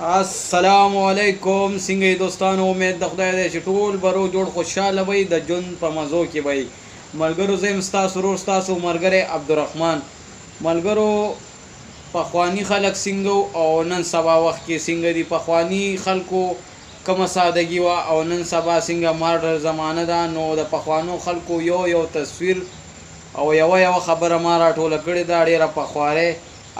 السلام علیکم څنګه یې دوستانو امید د خدای دی چې ټول برو جوړ خوشاله وئ د ژوند په مزو کې وئ ملګرو زه یم ستاسو ورور ستاسو ملګری عبدالرحمن ملګرو پخواني خلک څنګه او نن سبا وخت کې څنګه دي پخواني خلکو کومه سادګي وه او نن سبا څنګه ماډرن زمانه ده نو د پخوانو خلکو یو یو تصویر او یوه یوه خبره ما راټوله کړې ده ډېره په خوارۍ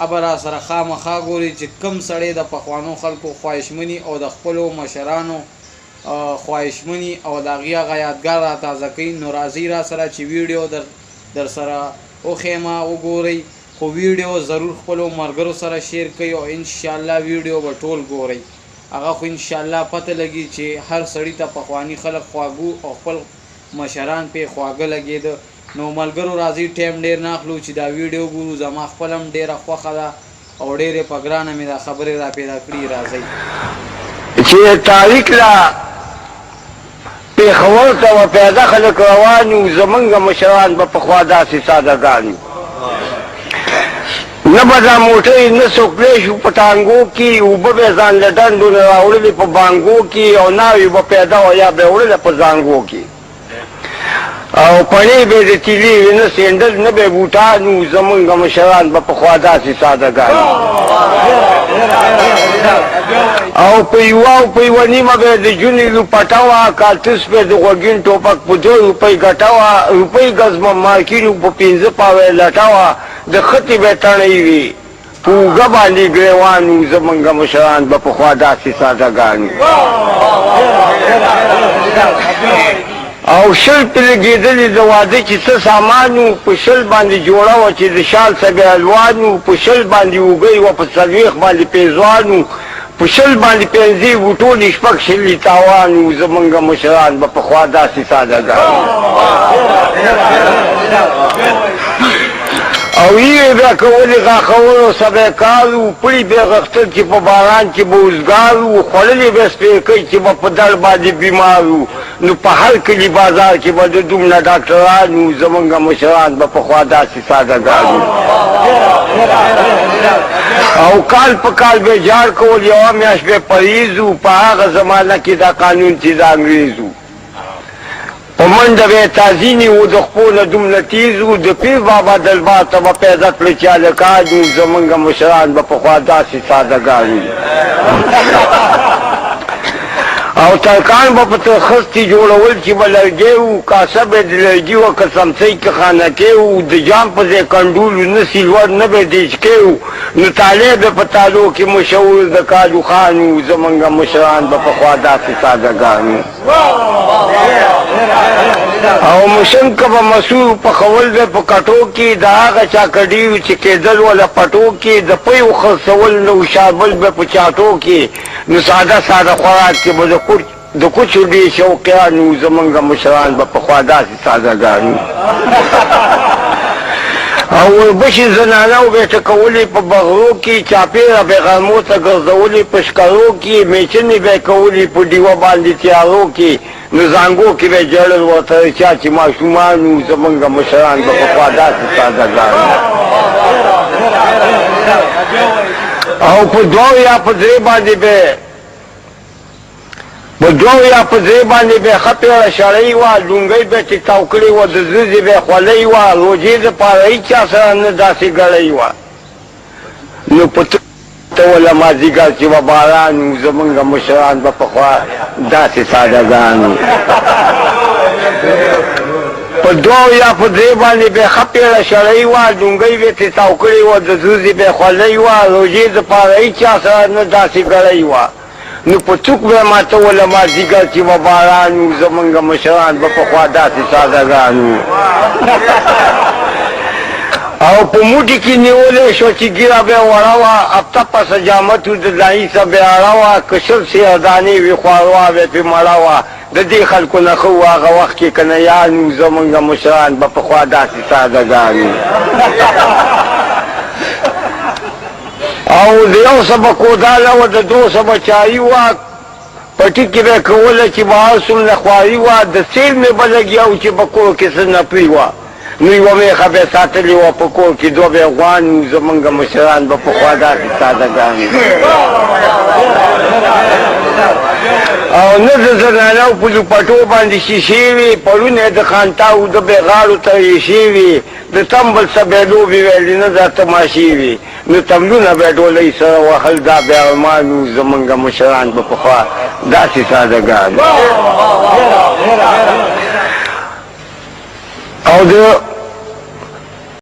ابه راسره خامخا ګوري چې کوم سړی د پخوانو خلکو خواهشمني او د خپلو مشرانو خواهشمني او د هغوی هغه یادګار راتازه کوي نو راځئ راسره چې ویډیو در درسره وښیمه وګورئ خو ویډیو ضرور خپلو ملګرو سره شیر کړئ او ان شاءالله ویډیو به ټول ګورئ هغه خو ان شاءالله پته لګي چې هر سړي ته پخواني خلک خواږه او خپل مشران پې خواږه لګېده نو ملګرو راځئ ټایم ډېر نه اخلو چې دا ویډیو وګورو زما خپله هم ډېره خوښه ده او ډېرې په ګرانه مې دا خبرې راپیدا کړي راځئ. چې تاریک لا پېښور ته به پیاده خلک روان وو، زمونږ مشران به پخوا داسې ساده ګان وو، نه به دا موټرې نه څوک تللی شو په ټانګو کې، اوبه به یې ځان له ډنډو نه راوړلې په بانګو کې او ناوې به پیاده وه یا به یې وړله په زانګو کې. او پڼې به د تیلې وې نه سینډل نه به بوټان وو، زمونږ مشران به پخوا داسې ساده ګان او په یوه او په یوه نیمه به د جونې لوپټه وه، کارتوس به د غوږین ټوپک په دوه روپۍ ګټه وه، روپۍ ګزمه مارکینو په پنځه پاوه لټه وه، د ختې به تڼۍ وې. په اوږه باندې ګریوان وو، زمونږ مشران به پخوا داسې ساده ګان وو او 20 پرې لګېدلي د واده چې څه سامان وو، په 20 باندې جوړه وه چې د شال څه به الوان وو، په 20 باندې اوږۍ وه، په 40 باندې پېزوان وو، په 20 باندې پنځې وو، ټولې 26 یې تاوان وو، زمونږ مشران به پخوا داسې ساده ګان وو. او یې بیا کولې غاښولو سبې کار وو، پړي به یې غښتل چې په باران کې به وزګار وو، خوړلې به یې سپېرکۍ چې به په دړ باندې بیمار وو، نو په هر کلي بازار کې به د دومره ډاکټران وو، زمونږ مشران به پخوا داسې ساده ګان وو. او کال په کال به جار کول، یوه میاشت به پرهیز وو، په هغه زمانه کې دا قانون چې د انګرېز وو. په منډه به یې تازي نیو، د خپو نه دومره تېز وو، د پیر بابا دربار ته به پیدا کړل چې هلکان وو، زمونږ مشران به پخوا داسې ساده ګان وو. او ترکان به په ترخستې جوړول چې به لرګی وو، کاسه به د لرګي وه که څمڅۍ که خانکۍ وو، د جام په ځای کنډول وو، نه سیلور نه به دیچکی وو، نو تالی به په تالو کې مشهور د کالو خان وو، زمونږ مشران به پخوا داسې ساده ګان وو. او مشن که به مسور پخول به په کټو کې د هغه چا کډي وي چې کېدل وله پټو کې د پیو خرڅول نو شابل به په چاټو کې، نو ساده ساده خوراک کې به د کوچو ډېر شوقیان وو، زمونږ مشران به پخوا داسې ساده ګان وو. او وربشې زنانو به ټکولې په بغرو کې، چاپېره به غرمو ته ګرځولې په شکرو کې، میچنې به کولې په ډیوه باندې تیارو کې، نو زانګو کې به ژړل ورته چا چې ماشومان وو، زمونږ مشران به پخوا داسې ساده ګان وو. او په دوو یا په درې باندې به په دوو یا په درې باندې به ښه پېړه شړۍ وه، لونګۍ به ترې تاو کړې وه، د زوزې به خولۍ وه، روژې دپاره هېچا سره نه داسې ګړۍ وه. نو په ته وله مازدیګر چې به باران و، زمونږ مشران به پخوا داسې ساده ګان وو. په دوو یا په درې باندې به ښه پېړه شړۍ وه، لونګۍ به ترې تاو کړې وه، د زوزې به خولۍ وه، روژې دپاره هېچا سره نه داسې ګړۍ وه. نو په څوک به ماتوله مازدیګر چې به باران وو، زمونږ مشران به پخوا داسې ساده ګان وو. او په موټي کې نیولی شو چې ږیره به یې وړه وه، هفته پس جامه تو د دایي څه به اړه وه، که 20 سیره دانې وي خو اروا به پرې مړه وه. د دې خلکو نه ښه وو هغه وخت کې که نه یان وو، زمونږ مشران به پخوا داسې ساده ګان وو. او د یو څه به کوداله وه، د دوو څه به چایي وه، پټي کې به یې کوله چې به هر څومره خواري وه، د سیل مې به لګیا و چې په کور کې څه نپري وه، نو یوه مېښه به یې ساتلې وه په کور کې، دوه به یې غوان وو، زمونږ مشران به پخوا داسې ساده ګان وو. نه د زنانو په دوپټو باندې شیشې وې، پړونه یې د خانتاو د به غاړو ته ایښې وې، د تمبل څه به یې لوبې ویلې، نه دا تماشې وې، نو تملونه به یې ډولۍ سره وهل، دا به ارمان و، زمونږ مشران به پخوا داسې ساده ګان او د